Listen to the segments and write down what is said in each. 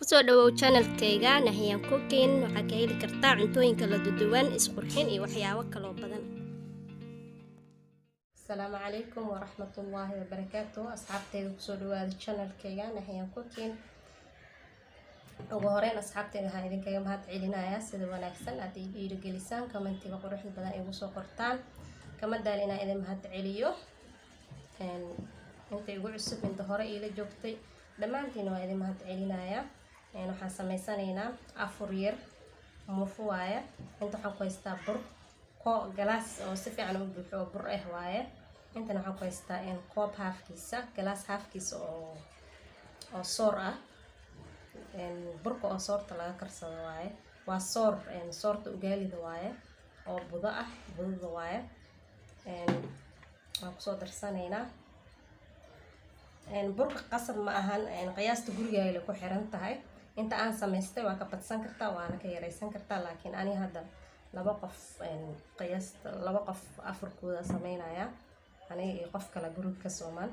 Kusoo dhawow channelkayga Nahyan Cooking. Waxaa ka heli kartaa cuntooyin kala duwan, isqurxin iyo waxyaabo kaloo badan. Asalaamu calaykum waraxmatullaahi wabarakaatu. Asxaabteyda, kusoo dhawaada channelkayga Nahyan Cooking. Ugu horeyn, asxaabteyda, waxaan idinkaga mahad celinayaa sida wanaagsan aad ii dhiirigelisaan, commentiga quruxda badan igu soo qortaan. Kama daal inaan idin mahad celiyo. Inta igu cusub, inta hore iila joogtay, dhammaantiin waa idin mahad celinayaa. Waxaan sameysanaynaa afur yar, muufo waaye. Inta waxaan ku haystaa bur ko galaas oo si fiican u buuxo oo bur ah waaye. Intana waxaan ku haystaa koob haafkiisa, galaas haafkiisa oo soor ah, burka oo soorta laga karsado waaye. Waa soor, soorta ugaalida waaye oo budo ah, budada waaye. Waan kusoo darsanaynaa burka. Qasab ma ahan, qiyaasta gurigaaga ku xiran tahay. Inta aan samaystay waa ka badsan kartaa, waana ka yaraysan kartaa, laakiin ani hadda laba qof, qiyaasta laba qof afurkooda sameynaya, aniga iyo qof kale guriga ka sooman,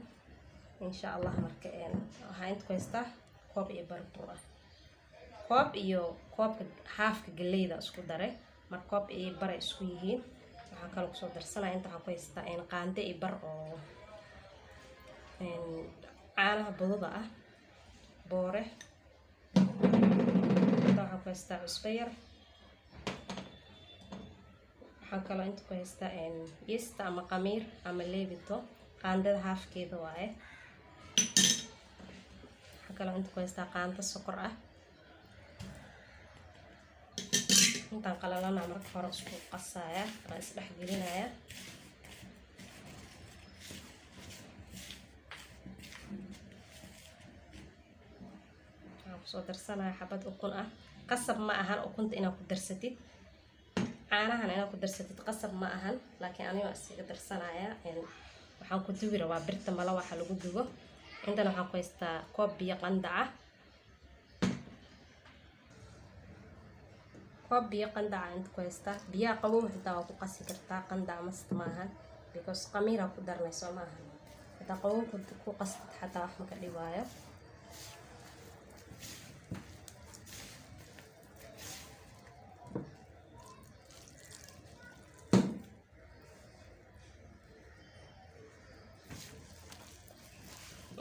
insha Allah. Marka waxaa inta ku haystaa koob iyo bar bur ah, koob iyo koobka haafka galeyda isku daray. Marka koob iyo baray isku yihiin. Waxaa kaloo kusoo darsanaya, inta waxaa ku haystaa qaande iyo bar oo caanaha budada ah, boore. Inta waxaan ku haystaa cusbo yar. Waxaan kaloo inta ku haystaa yeast ama qamiir ama leebito, qaandada haafkeeda waaye. Waxaan kaloo inta ku haystaa qaando sokor ah. Intaan qalalana marka hore isku qasaya, aan isdhex gelinaya. Waxaan kusoo darsanaya xabad ukun ah. Qasab ma ahan ukunta inaad ku darsatid, caanahan inaad ku darsatid qasab ma ahan, laakiin aniga waa iskaga darsanaya. Waxaan ku dubi rabaa birta mala waxa lagu dubo. Intana waxaan ku haystaa koob biyo qandaca, koob biyo qandaca inta ku haystaa. Biyaha qabow xitaa waa ku qasi kartaa, qandac must maahan, because qamiiraa ku darnay, soo maahan? Hadaa qabow ku qastid xataa wax maka dhibaayo.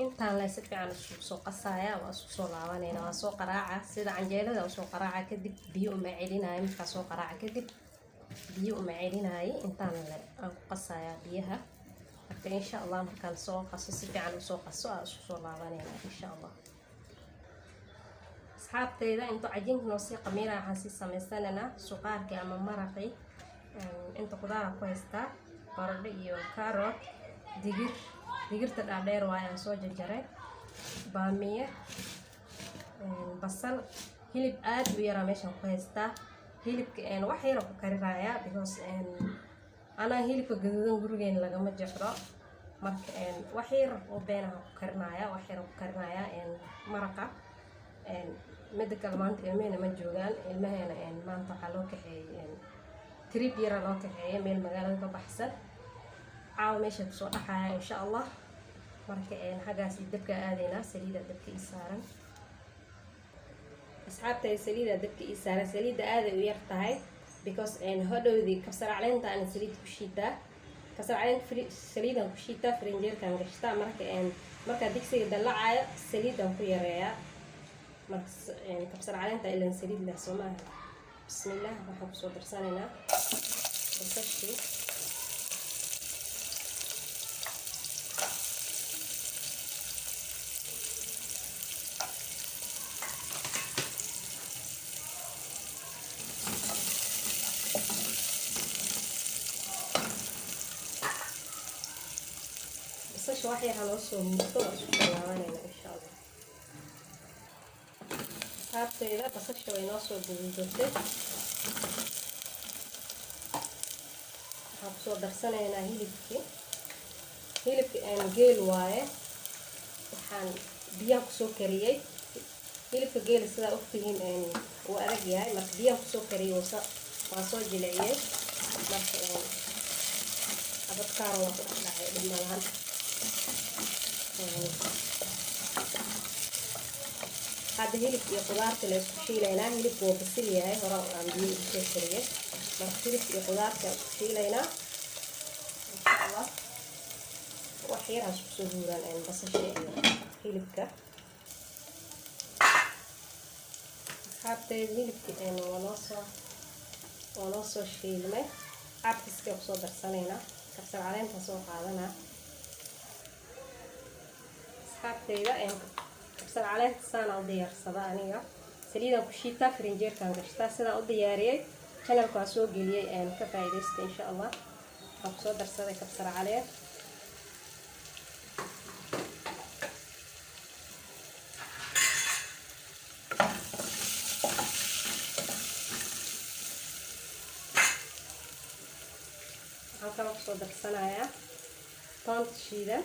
Intaan le si fiican isku soo qasaya, waa isku soo laabanayna. Waa soo qaraaca sida canjeelada usoo qaraaca, kadib biyo uma celinayo. Markaa soo qaraaca kadib biyo uma celinayo, intaan le aan ku qasayaa biyaha. Marka insha Allah markaan soo qaso, si fiican usoo qaso, aa isku soo laabanayna insha Allah. Asxaabteyda, intuu cajiinka noo sii qamiira, waxaan sii samaysanaynaa suqaarkii ama maraqii. Inta qudaara ku haystaa: baradho iyo carrot, digir, digirta dhaadheer waaye aan soo jarjaray, baamiye, basal, hilib aad u yaraa meeshaan ku haystaa. Hilibka wax yara ku karinayaa, because anaa hilibka gaduudan gurigeena lagama jeclo. Marka wax yar oo beenaha ku karinaya, wax yar ku karinayaa maraqa. Mida kale, maanta ilmahena ma joogaan. Ilmaheena maanta waxaa loo kaxeeyey trip yara, loo kaxeeyey meel magaalada ka baxsan. Caawa meesha kusoo dhaxaya insha Allah. Marka xaggaas dabka aadaynaa. Saliida dabka ii saaran, asxaabtay, saliida dabka ii saaran. Saliidda aaday u yar tahay, because hodhowdii kabsar caleenta aan saliid ku shiitaa, kabsar caleenta saliidan ku shiitaa, farinjeerkaan gashtaa. Marka markaa digsiga dallacaayo saliidan ku yareeyaa. Marka kabsar caleenta ilan saliid leh, soo maaha? Bismillaah, waxaan kusoo darsanaynaa basashii. Basasha wax yar haloo soo murto, waa isku soo laabanayna insha Allah. Asxaabteyda, basasha way noo soo guduudatay. Waxaan kusoo darsanaynaa hilibkii. Hilibka geel waaye, waxaan biyaha kusoo kariyey. Hilibka geela, sidaa ogtihiin, wuu adag yahay. Marka biyaha kusoo kariyey, waa soo jiliciyey. Marka xabad kaaro waa ku dhex dhacay, dhib malahan. Hadda hilib iyo qudaarta la isku shiilaynaa. Hilibku wuu bisil yahay, hore aan biyo ugu soo kariyay. Marka hilib iyo qudaarta isku shiilaynaa, insha Allah. Wax yar ha isku soo huuraan basasha iyo hilibka. Asxaabteyda, hilibkii waa noo soo shiilmay. Carfiska kusoo darsanaynaa, kabsar caleenta soo qaadanaa. Asxaabteyda, kabsar caleenta saana u diyaarsada aniga. Saliidaan ku shiitaa, firinjeerkaan gashtaa. Sidaan u diyaariyey channelka waa soo geliyey, ka faa'iidaysta, insha Allah. Waxaan kusoo darsaday kabsar caleen. Waxaan kaloo kusoo darsanayaa toonta shiidan.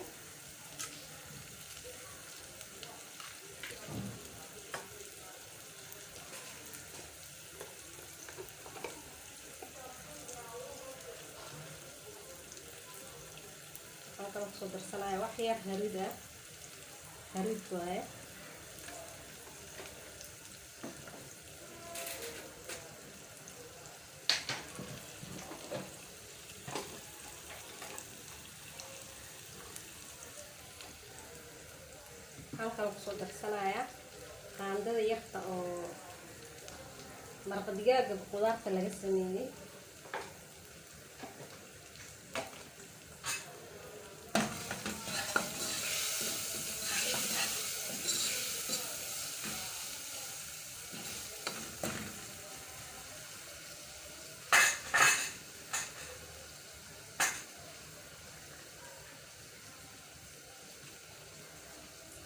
Waxaan kaloo kusoo darsanayaa wax yar haruud ah, haruud waaye. Waxaan kaloo kusoo darsanayaa qaandada yarta oo maraqa digaaga qudaarta laga sameeyey.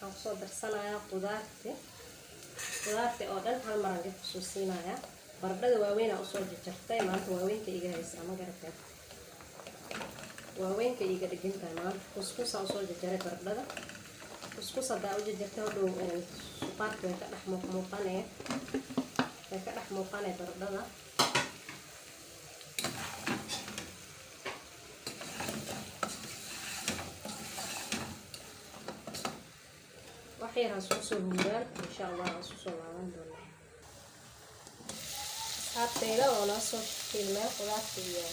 Waxaan kusoo darsanayaa qudaarti. Qudaarti oo dhan hal maraan dib kusoo siinayaa. Baradhada waaweynaa usoo jarjartay maanta. Waaweynka iga haysaa, ma garateen? Waaweynka iga dhigantahay maanta. Kuskusaa usoo jarjaray baradhada. Kuskus haddaa u jarjartay, hodhow suqaarka way ka dhex muuqmuuqanee, way ka dhex muuqanee baradhada. Wax yar ha isku soo huuraan, insha Allah. Waan isku soo laaban doonaa, asxaabtayda. Oo noo soo shiilmay qudaarta iyo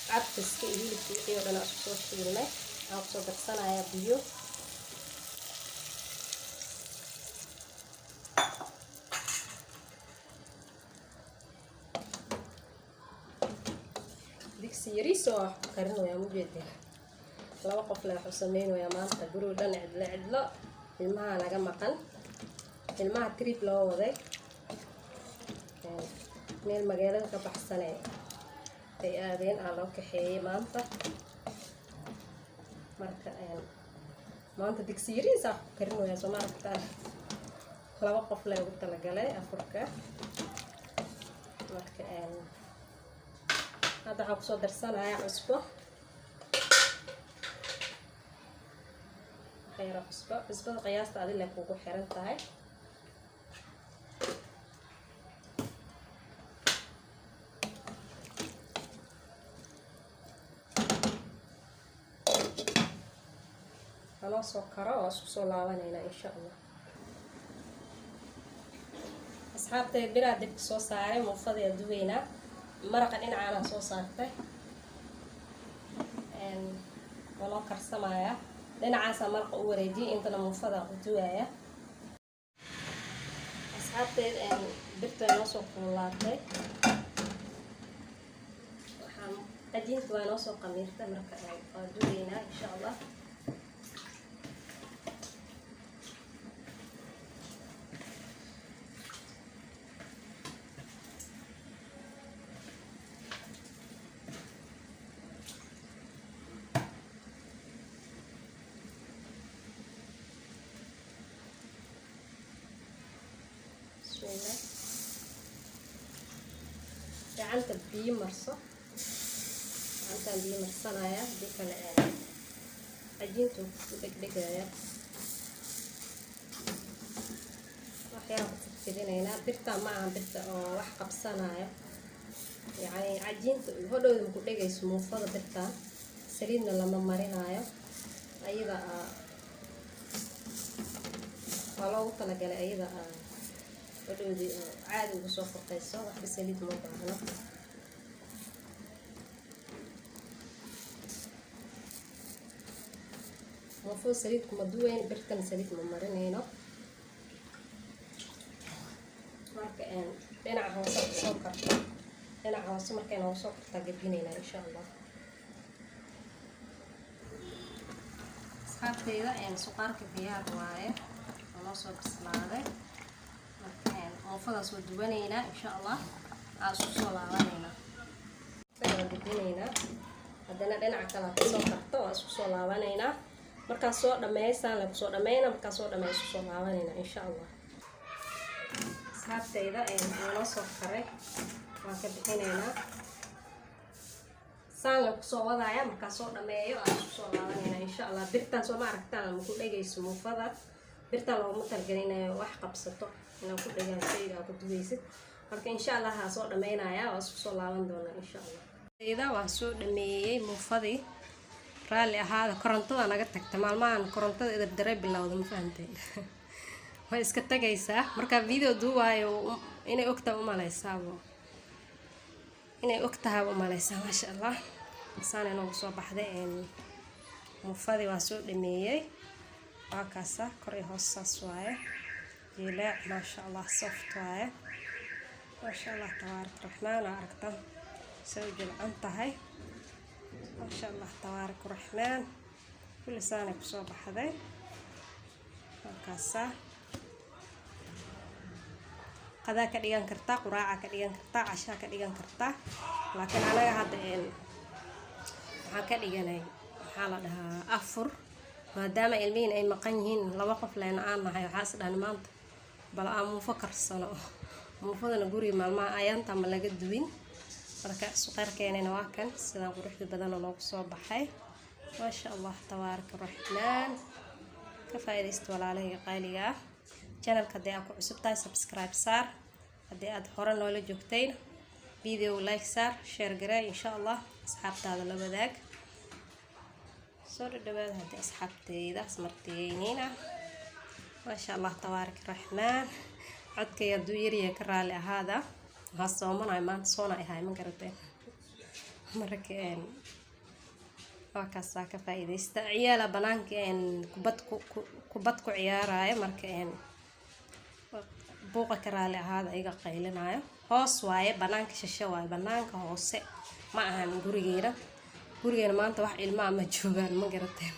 carfiska iyo hilibka, wixii oo dhan aa isku soo shiilmay. Waxaan kusoo darsanayaa biyo. Digsi yariis oo wax ku karinayaa, mujeedin? Laba qof le wax u sameynayaa maanta. Guriga dhan cidlo cidlo, ilmaha naga maqan. Ilmaha trip loo waday, meel magaalada ka baxsane ay aadeen, aa loo kaxeeyey maanta. Marka maanta digsi yariis aa wax ku karinayaa, soo ma aragtaan? Laba qof le ugu talagalay afurka. Marka hadda waxaan kusoo darsanayaa cusbo, yaro cusbo. Cusbada qiyaasta adile kugu xiran tahay. Hanoo soo karo oo isku soo laabanaynaa, insha Allah. Asxaabtay, biraa dibka soo saaray, muufadii duweynaa. Maraqa dhinacaana soo saartay, waa loo karsamayaa. Dhinacaasaa maraqa u wareejiyay, intana muufada ku duwaaya. Asxaabteed, birta way noo soo kululaatay. Waxaan cajiinta waa noo soo qamiirtay. Marka waa duweynaa, insha Allah. Bismillah. Gacanta biyo marso. Gacantaan biyo marsanaya, hadii kale cajiintu ku dhegdhegaya. Waxyaan ku fidfidinaynaa. Birta ma aha birta oo wax qabsanayo, yacni cajiinta hodhowda ku dhegayso muufada. Birtaan saliidna lama marinaayo ayada. Waa loogu talagalay ayada odhowdii oo caadi ugu soo furtayso, waxba saliid uma baahno. Muufada saliid kuma duweyn, birtan saliid ma marinayno. Marka dhinaca hoose soo karto, dhinaca hoose markay noogu soo kartaa gedinaynaa insha Allah. Asxaabteyda, suqaarka diyaar waaye oo noo soo bislaaday. Marka muufadaas waa duwanaynaa insha Allah, aa isku soo laabanaynaa, waan gedinaynaa. Haddana dhinaca kale kasoo karto, waa isku soo laabanaynaa. Markaas soo dhameysaan la kusoo dhameyna, markaas soo dhamey isku soo laabanaynaa insha Allah. Asxaabteyda, waa noo soo karay, waan ka bixinaynaa. Saan la kusoo wadaaya, markaa soo dhameeyo aan isku soo laabanayna insha Allah. Birtaan soo ma aragtaan, ma ku dhegayso muufada. Birtaan looguma talagalin inay wax qabsato, inaa ku dhegaan shayga aa ku duwaysid. Marka insha Allah haa soo dhameynaya, waa isku soo laaban doonaa insha Allah. Ida waan soo dhameeyey muufadii. Raalli ahaada, korontada naga tagta maalmahan. Korontada idabdare bilowda, ma fahanteen? Way iska tagaysaa markaa video duuwaayo. Inay ogtaha umaleysaabo, inay og tahay umaleysaa. Maasha Allah, saana inoogu soo baxday muufadii. Waan soo dhameeyey, waa kaasa, kor iyo hoos saas waaye, jileec, maasha Allah, soft waaye, maasha Allah, tabaarak raxmaan. Waa aragtan say u jilcan tahay, maasha Allah, tabaarak raxmaan. Kulli saanay kusoo baxday, waa kaasa. Qadaa ka dhigan kartaa, quraaca ka dhigan kartaa, cashaa ka dhigan kartaa, laakiin anaga hadda waxaan ka dhiganay, maxaa la dhahaa, afur, maadaama ilmihiin ay maqan yihiin, laba qof leena aan nahay. Waxaa is dhahan maanta bal aan muufo karsano. Muufadana guriga maalmaha ayaanta ma laga duwin. Marka suqeyrkeenina waa kan, sidaan quruxda badan oo noogu soo baxay, maasha Allah, tabaaraka raxmaan. Ka faa'iidaysta walaalahayga qaaliga ah. Channelka haddii aad ku cusub tahay, subscribe saar. Haddii aad hore noola joogtayna, video like saar, share garee insha Allah, asxaabtaada la wadaag. Soo dhadhawaada haddii asxaabteyda asmartiyeyniina. Maasha Allah, tabaaraka raxmaan. Codkay hadduu yaryahay ka raali ahaada, waxaa soomanayo maanta, soona ahay, ma garateen? Marka waa kaasaa, ka faa'iidaysta. Ciyaala banaanka kubad ku ciyaaraya, marka buuqa ka raali ahaada, iga qaylinayo. Hoos waaye, banaanka shishe waaye, banaanka hoose ma ahan gurigeena. Gurigeena maanta wax ilmaa ma joogaan, ma garateen?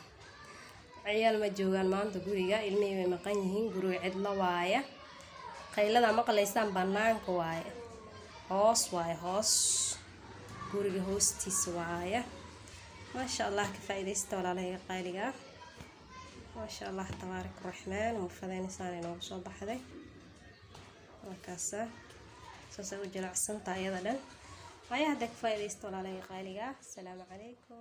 Ciyaal ma joogaan maanta guriga, ilmihii way maqan yihiin, guriga cidlo waaye. Qaylada maqlaysaan banaanka waaye, hoos waaye, hoos guriga hoostiisa waaye. Maasha Allah, ka faa'iidaysta walaalahayga qaaliga. Maasha Allah, tabaarak raxmaan. Muufadeynisaan inoogu soo baxday, markaasa saasay u jilicsantaha iyada dhan. Haya, hadda ka faa'iidaysta walaalahayga qaaliga. Asalaamu calaykum.